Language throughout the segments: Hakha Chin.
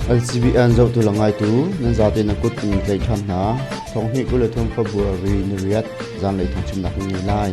LCBN zohtu le ngaitu nan zate na kut in tlaih ṭhan hna. Thonghnih 23 February niriat zanlei thawngchimnak in ngei lai.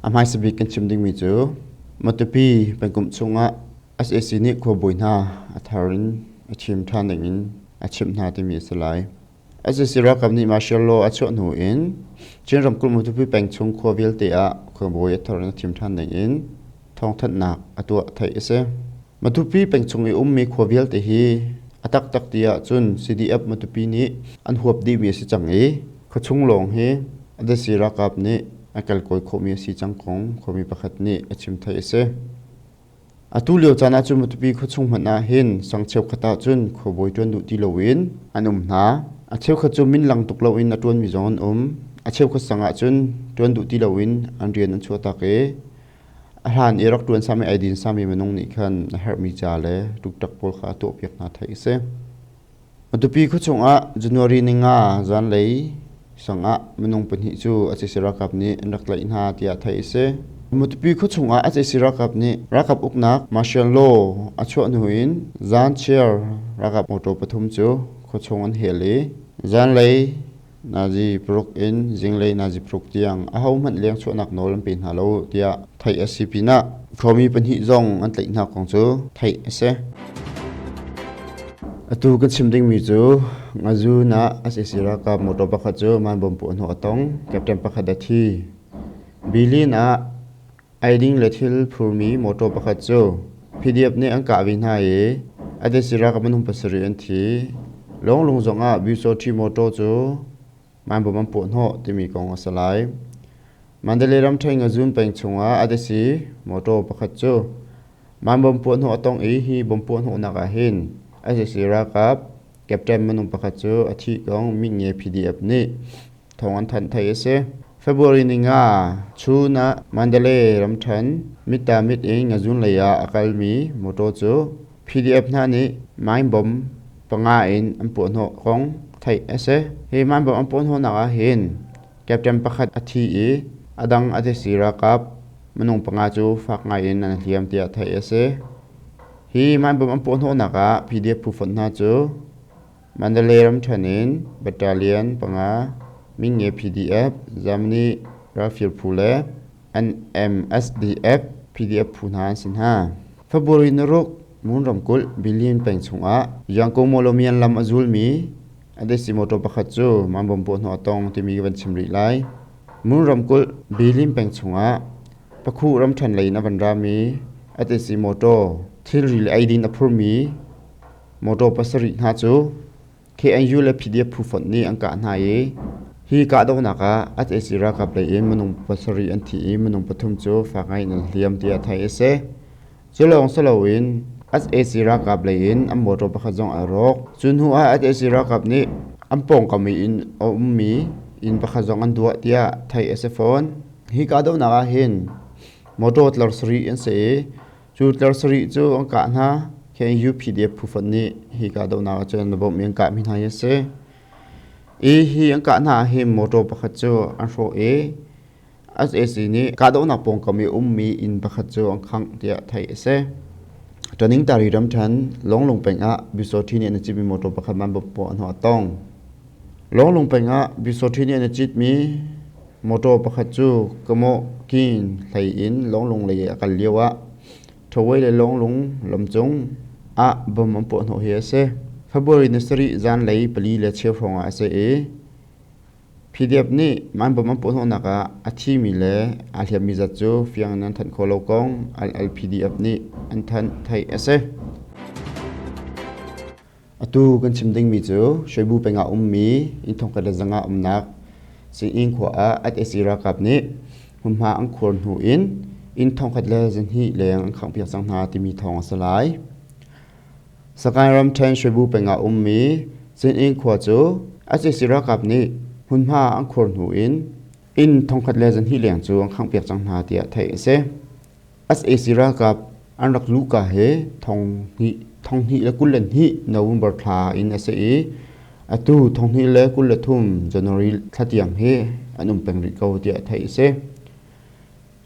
A hmaisa bik kan chim dingmi cu Matupi pengkomh chungah sac nih khuabawi hna a thar in a chim ṭhan dingin a chimh hna timi a si lai. Sac ralkap nih martial law a chuah hnu in Chin ramkulh Matupi peng chung khua vialte ah khuabawi a thar in a thim ṭhan dingin thawngthanhnak a tuah theih a si. Matupi peng chung i ummi khua vialte hi a taktak ti ahcun CDF Matupi nih an huap dihmi a si cang i khuachung lawng hi Adasi ralkap nih a kalkawi khawhmi a si cang kong khuami pakhat nih a chim theih a si. Atu lio caan ahcun Matupi khuachung hmanh ah hin sang cheukhat ahcun khuabawi ṭuan duh ti loin an um hna. A cheukhat cu min lang tuk loin a ṭuanmi zong an um. A cheukhat sang ahcun ṭuan duh ti loin an rian an chuahtak i A hlan i rak ṭuan sami ai din sami minung nih khan a herhmi ca le ṭukṭak pawl kha a tuahpiak hna theih a si. Matupi khuachung ah January ni nga zanlei sangah minung pahnih cu ACC ralkap nih an rak tlaih hna tiah theih a si. Matupi khuachung ah ACC ralkap nih ralkap uknak martial law a chuah hnu in zan chiar ralkap motor pathum cu khuachung an hel i zanlei Nazi paruk in zinglei nazi paruk tiang ahohmanh leng chuahnak nawl an pe hna lo tiah theih a si pinah khuami pahnih zong an tlaih hna kong cu theih a si. Atu kan chim dingmi cu Ngazun ah sac ralkap motor pakhat cu man bom puah hnawh a tong, captain pakhat a thi. Bilin ah Eiding le thil phurmi motor pakhat cu PDF nih an kah ve hna i a desi ralkap minung pasarih an thi. Lawnglung zongah Byusawṭhi motor cu Manbom an puahhnawh timi kong a si lai. Mandalay ramṭhen Ngazun peng chungah a desi motor pakhat cu Manbom puahhnawh a tong i hi bom puahhnawhnak ah hin sac ralkap captain minung pakhat cu a thih kong Minge PDF nih thawng an thanh theih a si. February ni nga chun ah Mandalay ramṭhen Mitta mit in Ngazun lei ah a kalmi motor cu PDF hna nih mine bomb panga in an puahhnawh kong theih a si. Hi mine bomb an puahhnawhnak ah hin captain pakhat a thi i a dang a thisi ralkap minung panga cu fak ngai in an hliam tiah theih a si. Hi mine bomb an puahhnawhnak ah PDF phu fonh hna cu Mandalay ramṭhen in Battalion panga Minge PDF, Germany ralfir phu le NMSDF PDF phu hna an si hna. February naruk Mon ramkulh Bilin peng chungah Yangon Mawlamian lam a zulmi Adesi motor pakhat cu Manbom puahhnawh a tong timi ka van chim rih lai. Mon ramkulh Bilin peng chungah Pakhu ramṭhen lei in a van rami Adesi motor thilri le eidin a phurmi Motor pasarih hna cu KNU le PDF phu fonh nih an kah hna i hi kahdohnak ah sac ralkap lei in minung pasarih an thi i minung pathum cu fak ngai in an hliam tiah theih a si. Cu lawng si loin sac ralkap lei in an motor pakhat zong aa rawk. Cu hnu ah sac ralkap nih an pawngkam i inn a ummi inn pakhat zong an duah tiah theih a si fawn. Hi kahdohnak ah hin motor tlar sarih an si i Cu tlar sarih cu an kah hna. Khi UPDF phu fonh nih hi kahdohnak ah cun an bawmh i an kahmi hna hi a si. I hi an kah hna ah hin motor pakhat cu an hrawh i sac nih kahdohnak pawngkam i ummi inn pakhat cu an khangh tiah theih a si. Ṭaningtari ramṭhen Lawnglung peng ah Byusawṭhi nih an i citmi motor pakhat man bawmh an a tong. Lawnglung peng ah Byusawṭhi nih an i citmi Motor pakhat cu Kamaw kin hlei in Lawnglung lei a kal lioah Thawei le Lawnglung lamcung ah bom an puahhnawh hi a si. February ni sarih zanlei pali le cheu hrawng ah a si i PDF nih mah bom an puahhnawhnak ah a thimi le aa hliammi zat cu fiang in an thanh khawh lo kong LLPDF nih an thanh theih a si. Atu kan chim dingmi cu Shwebu peng ah ummi inn thongkhat le zanga umnak Singinn khua ah sac ralkap nih hmunhma an khuar hnu in inn thongkhat le zahnih leng an khanghpiak cang hna timi thawng a si lai. Sagaing ramṭhen Shwebu peng ah ummi Singinn khua cu sac ralkap nih hmunhma an khuar hnu in inn thongkhat le zahnih leng cu an khanghpiak cang hna tiah theih a si. Sac ralkap an rak luhka hi 2022 November thla in a si i atu 2023 January thla tiang hi an um peng rih ko tiah theih a si.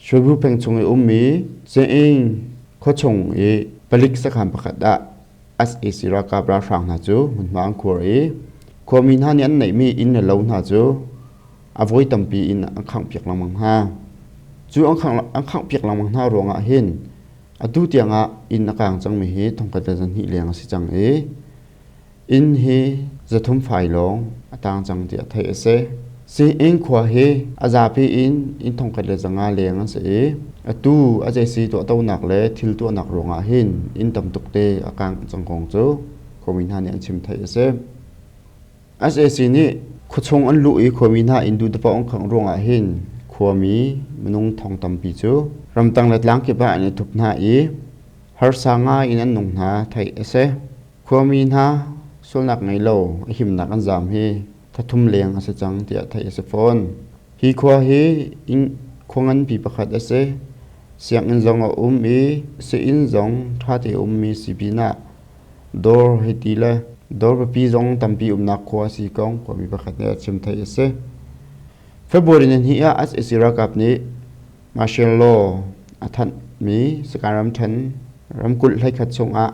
Shwebu peng chung i ummi Ceing Khuachung i palik sakhan pakhat ah sac ralkap ralhrang hna cu hmunhma an khuar i khuami hna nih an neihmi inn le lo hna cu a voi tampi in an khanghpiak lengmang hna. Cu an khanghpiak lengmang hna ruangah hin atu tiangah inn a kaang cangmi hi thongkhat le zahnih leng a si cang i inn hi zathum fai lawng a taang cang tiah theih a si. Singinn khua hi a zapi in inn thongkhat le zanga leng an si i atu a zeisi tuahtonak le thil tuahnak ruangah hin inn tam tuk te a kang cang kong cu khuami hna nih an chim theih a si. Sac nih khuachung an luh i khuami hna inn duhdapaoh an khangh ruangah hin khuami minung thong tampi cu ramtang le tlangkip ah an i thup hna i harsa ngai in an nung hna theih a si. Khuami hna sualnak ngei lo a himnak an zaam hi thathum leng a si cang tiah theih a si fawn. Hi khua hi inn khua nganpi pakhat a si. Sianginn zong a um i sii-inn zong ṭhate a ummi si pinah dawr hei ti le dawr pipi zong tampi umnak khua a si kong khuami pakhat nih a chim theih a si. February nihnih ah sac ralkap nih martial law a thanhmi Sagaing ramṭhen ramkulh hleikhat chungah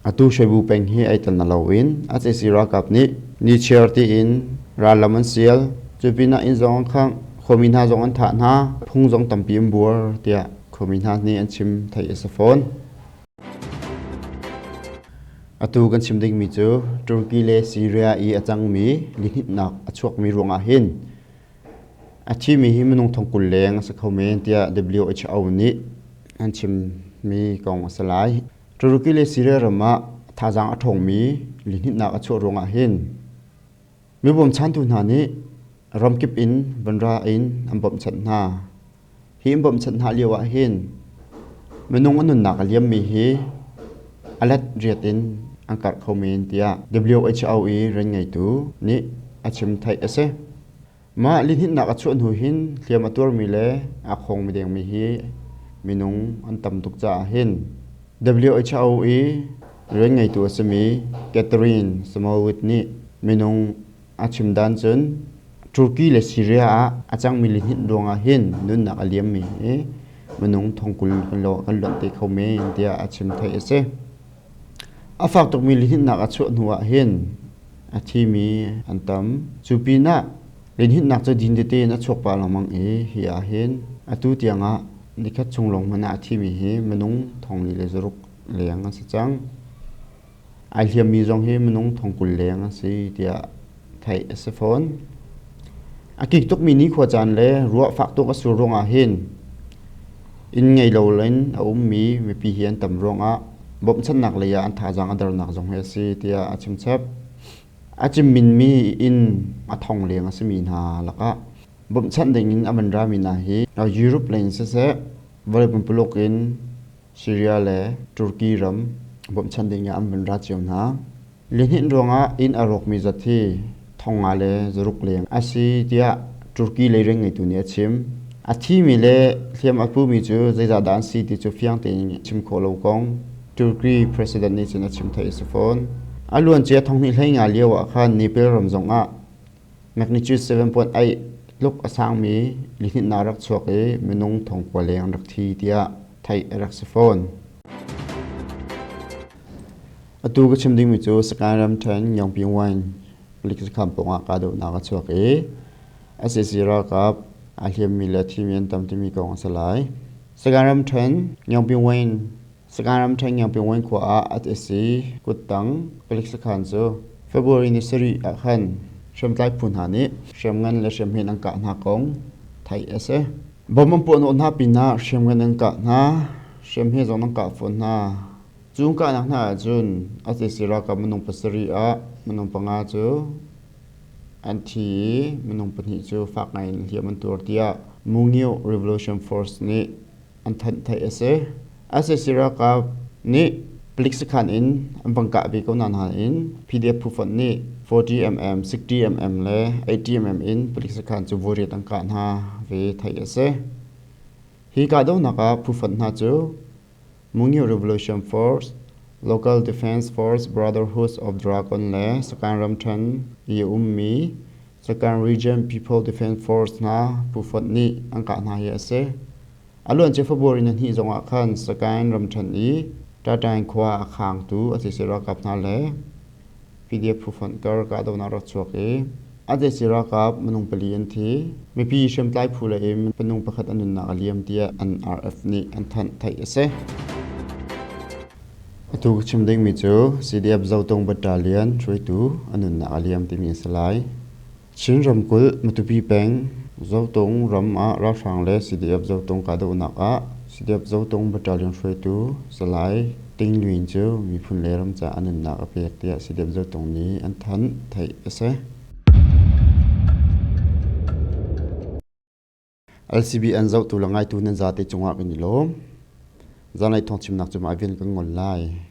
atu Shwebu peng hi ei tel na loin sac ralkap nih nichiar tiin rallam an sial. Cu pinah inn zong an khangh, khuami hna zong an thah hna, phung zong tampi an buar tiah khuami hna nih an chim theih a si fawn. Atu kan chim dingmi cu Turkey le Syria i a cangmi lihninhnak a chuakmi ruangah hin a thimi hi minung 20,000 leng a si kho men tiah WHO nih an chimmi kong a si lai. Turkey le Syria ram ah thazaang a ṭhawngmi lihninhnak a chuah ruangah hin mi bawmchantu hna nih ramkip in van ra in an bawmhchanh hna. Hi an bawmhchanh hna lio ah hin minung a nunnak a liammi hi a let riat in an karh kho men tiah WHO i rian ngeitu nih a chim theih a si. Mah lihninhnak a chuah hnu hin hliam a tuarmi le aa khawngmi dengmi hi minung an tam tuk caah hin WHO i rian ngeitu a simi Catherine Smallwood nih minung a chim dan cun Turkey le Syria ah a cangmi lihninh ruangah hin nunnak a liammi hi minung 20,000 kan luanh te kho men tiah a chim theih a si. A fak tukmi lihninhnak a chuah hnu ah hin a thimi an tam. Cu pinah lihninhnak cu din tete in a chuak pah lengmang i hi ah hin atu tiangah nikhat chung lawng hmanh ah a thimi hi minung 4,600 leng an si cang. Ai hliammi zong hi minung 20,000 leng an si tiah theih a si fawn. A kik tukmi nikhua caan le ruah fak tuk a sur ruangah hin inn ngei lo in a ummi mipi hi an tam ruangah bawmhchanhnak lei ah an thazaang a dernak zong hi a si tiah a chim chap. A cimminmi inn a thong leng a simi hna lakah bawmhchanh ding in a van rami hna hi Europe lei in siseh vawlei pumpuluk in Syria le Turkey ram bawmhchanh ding ah an van ra cio hna. Lihninh ruangah inn a rawkmi zat hi 500 le 600 leng a si tiah Turkey lei rianngeitu nih a chim. A thimi le hliam a pumi cu zeizah dah an si ti cu fiang tein chim khawh lo kong Turkey president nih cun a chim theih a si fawn. A luancia 2015 lio ah khan Nepal ram zongah magnitude 7.8 tluk a sangmi lihninhnak rak chuak i minung 9,000 leng rak thi tiah theih a rak si fawn. Atu ka chim dingmi cu Sagaing ramṭhen Yongpingwan palik sakhan pawngah kahdohnak a chuak i sac ralkap aa hliammi le a thimi an tam timi kong a si lai. Sagaing ramṭhen Yongpingwan Sagaing ramṭhen Yongpingwan khua ah sac kuttang palik sakhan cu February ni sarih ah khan hriamtlai phu hna nih hriamngan le hriamhen an kah hna kong theih a si. Bom an puahhnawh hna pinah hriamngan an kah hna, hriamhe zong an kah fawn hna. Cu kahnak hna ahcun sac ralkap minung pasarih ah minung panga cu an thi i minung pahnih cu fak ngaiin hliam an tuar tiah Mungyu Revolution Force nih an thanh theih a si. Sac ralkap nih palik sakhan in an vang kah ve ko na nain PDF phufonh nih 40mm, 60mm le 80mm in palik sakhan cu voiriat an kah hna ve theih a si. Hi kahdohnak ah phufonh hna cu Mungyu Revolution Force, Local Defense Force Brotherhood of Dragon le Sagaing ramṭhen i a ummi Sagaing Region People Defense Force hna phufonh nih an kah hna hi a si. A luancia February ni hnih zongah khan Sagaing ramṭhen i Tatain khua a khaangtu sac ralkap hna le PDF phufonh kar kahdohnak rak chuak i sac ralkap minung pali an thi. Mipi hriamtlai phu lei in minung pakhat a nunnak a liam tiah NRF nih an thanh theih a si. Atu ka chim dingmi cu CDF Zotung Battalion hruaitu a nunnak a liam timi a si lai. Chin ramkulh Matupi peng Zotung ram ah ralhrang le CDF Zotung kahdohnak ah CDF Zotung Battalion hruaitu Salai Ting Lwin cu miphun le ram caah a nunnak a pek tiah CDF Zotung nih an thanh theih a si. LCBN zohtu le ngaitu nan zate cungah kan i lawm. Zanlei thawngchimnak cu mah vial kan ngol lai.